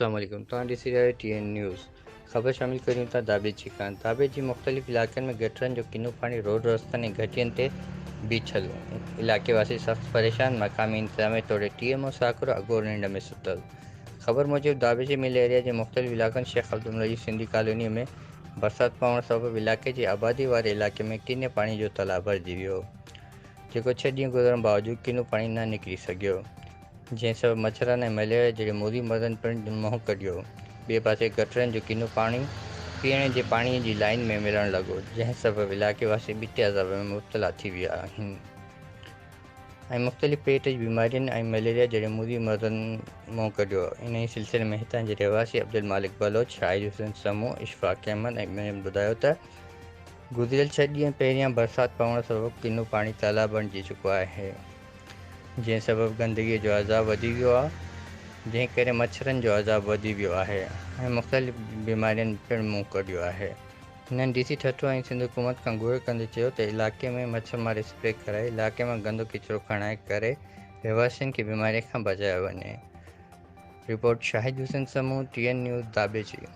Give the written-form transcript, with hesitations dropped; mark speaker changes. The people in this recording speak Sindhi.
Speaker 1: اسلام عليڪم توهان ڏسي رهيا آهيو ٽي اين نيوز خبر شامل ڪريون ٿا داٻيجي کان داٻيجي مختلف علائقن ۾ گٽرن جو ڪنو پاڻي روڊ رستن ۽ گهٽين تي بيٺل علائقي واسي سخت پريشان مقامي انتظاميه توڙي ٽي ايم او ساڪرو اگهور ننڊ ۾ ستل خبر موجب داٻيجي مل ايريا جي مختلف علائقن شيخ عبدالمجيد سنڌي ڪالوني ۾ برسات پوڻ سبب علائقي جي آبادي واري علائقي ۾ ڪني پاڻي جو تلاء ڀرجي ويو جيڪو ڇهه ڏينهن گذرڻ باوجود ڪنو پاڻي نه نڪري سگهيو جنهن سبب مڇرن ۽ مليريا جهڙي موذي مرضن پڻ منهن ڪڍيو. ٻئي پاسي گٽرن جو ڪنو پاڻي پيئڻ جي پاڻي جي لائين ۾ ملڻ لڳو، جنهن سبب علائقي واسي ٻٽي عذاب ۾ مبتلا ٿي ويا آهن ۽ مختلف پيٽ جي بيمارين ۽ مليريا جهڙي موذي مرضن منهن ڪڍيو. انهي سلسلي ۾ هتان جي رهواسي عبدالمالڪ بلوچ، شاهد حسين سمون، اشفاق احمد ۽ ٻين ٻڌايو ته گذريل ڇهه ڏينهن پهريان برسات پوڻ سبب ڪنو پاڻي تلاء بڻجي چڪو آهي. جنهن سبب گندگي جو عذاب وڌي ويو آهي، جنهن ڪري مڇرن جو عذاب وڌي ويو آهي ۽ مختلف بيمارين پڻ منهن ڪڍيو آهي. هنن ڊي سي ٺٽو ۽ سنڌ حڪومت کان گهر ڪندي چيو ته علائقي ۾ مڇر ماري اسپري ڪرائي علائقي مان گندو ڪچرو کڻائي ڪري رهواسين کي بيماري کان بچايو وڃي. Report, Shahid Hussain Samoon, T N news, Dhabeji.